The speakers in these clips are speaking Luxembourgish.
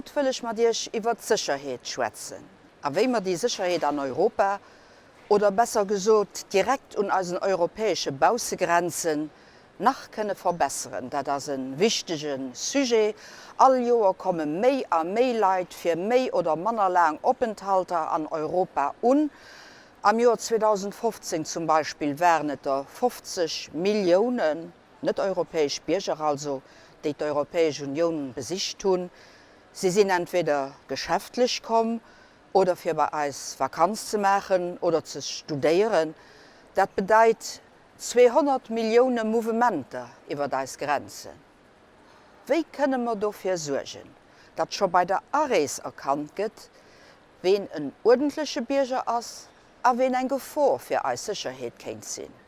Haut wëll ech mat Iech iwwert d'Sécherheet schwätzen a wéi mer déi Sécherheet an Europa, oder besser gesot direkt un eisen europäesche Baussegrenzen, nach kënne verbesseren. Dat ass e wichtege Sujet. All Joer komme méi a méi Leit fir méi oder manner laang Openthalter an Europa un. Am Joer 2015 zum Beispill waren et der 50 Milliounen, net-europäesch Bierger also, déi d'Europäesch Unioun besicht hunn. Si sinn entweder geschäftlech komm oder fir bei eis Vakanz ze maachen oder ze studéieren. Dat bedeit 200 Millioune Mouvementer iwwert eis Grenzen. Wéi kënne mer dofir suergen, datt scho bei der Arees erkannt gëtt, ween en uerdentleche Bierger ass a ween eng Gefor fir eis Sécherheet kéint sinn?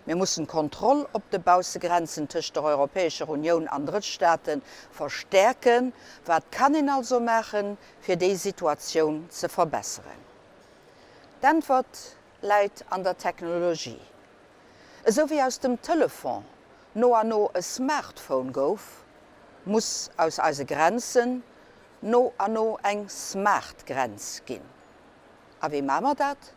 Mir mussen d'Kontroll op de Baussegrenzen tëscht der Europäescher Unioun an Drëttstaate verstäerken. Wat kann een also maachen, fir déi Situatioun ze verbesseren? D'Äntwert läit an der Technologie. Esou wéi aus dem Telefon no a no e Smartphone gouf, muss aus eise Grenzen no a no eng smart Grenz ginn. A wéi maache mer dat?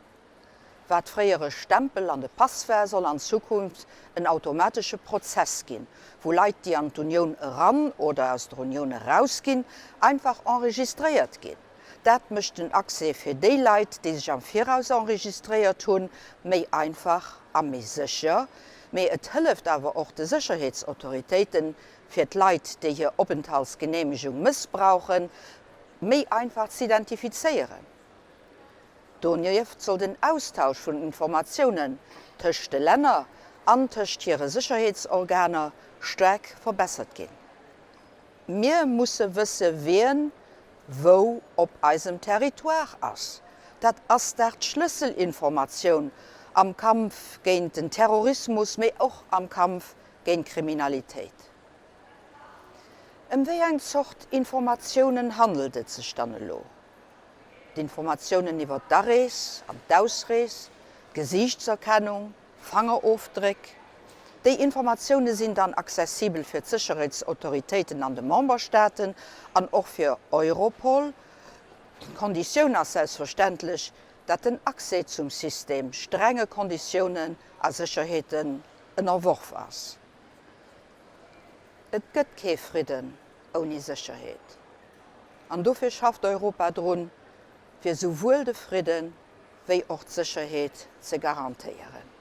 Wat fréier e Stempel an de Pass war, soll an Zukunft en automatesche Prozess ginn, wou Leit, déi an d'Unioun eran oder aus der Unioun erausginn, einfach enregistréiert ginn. Dat mécht den Accès fir déi Leit, déi sech am Viraus enregistréiert hunn, méi einfach a méi sécher. Mee et hëlleft awer och de Sécherheetsautoritéiten, fir d'Leit, déi hir Openthaltsgeneemegung mëssbrauchen, méi einfach z'identifizéieren. Donieft soll den Austausch vun Informatiounen tëscht de Länner an tëscht hire Sécherheetsorganer staark verbessert ginn. Mir musse wësse wien wou op eisem Territoire ass. Dat ass dach d'Schlësselinformatioun am Kampf géint den Terrorismus, mee och am Kampf géint d'Kriminalitéit. Ëm wéi eng Zort Informatiounen handelt et sech dann elo? D'Informatiounen iwwer d'Arees an d'Ausrees, d'Gesiichtserkennung, Fangerofdréck, déi Informatioune sinn dann accessibel fir d'Sécherheetsautoritéiten an de Memberstaaten an och fir Europol. D'Konditioun ass selbstverständlech, dat den Accès zum System strenge Konditiounen a Sécherheeten ënnerworf ass. Et gëtt kee Fridden ouni Sécherheet. An dofir schafft Europa drun, fir souwuel de Fridde wéi och d'Sécherheet ze garantéieren.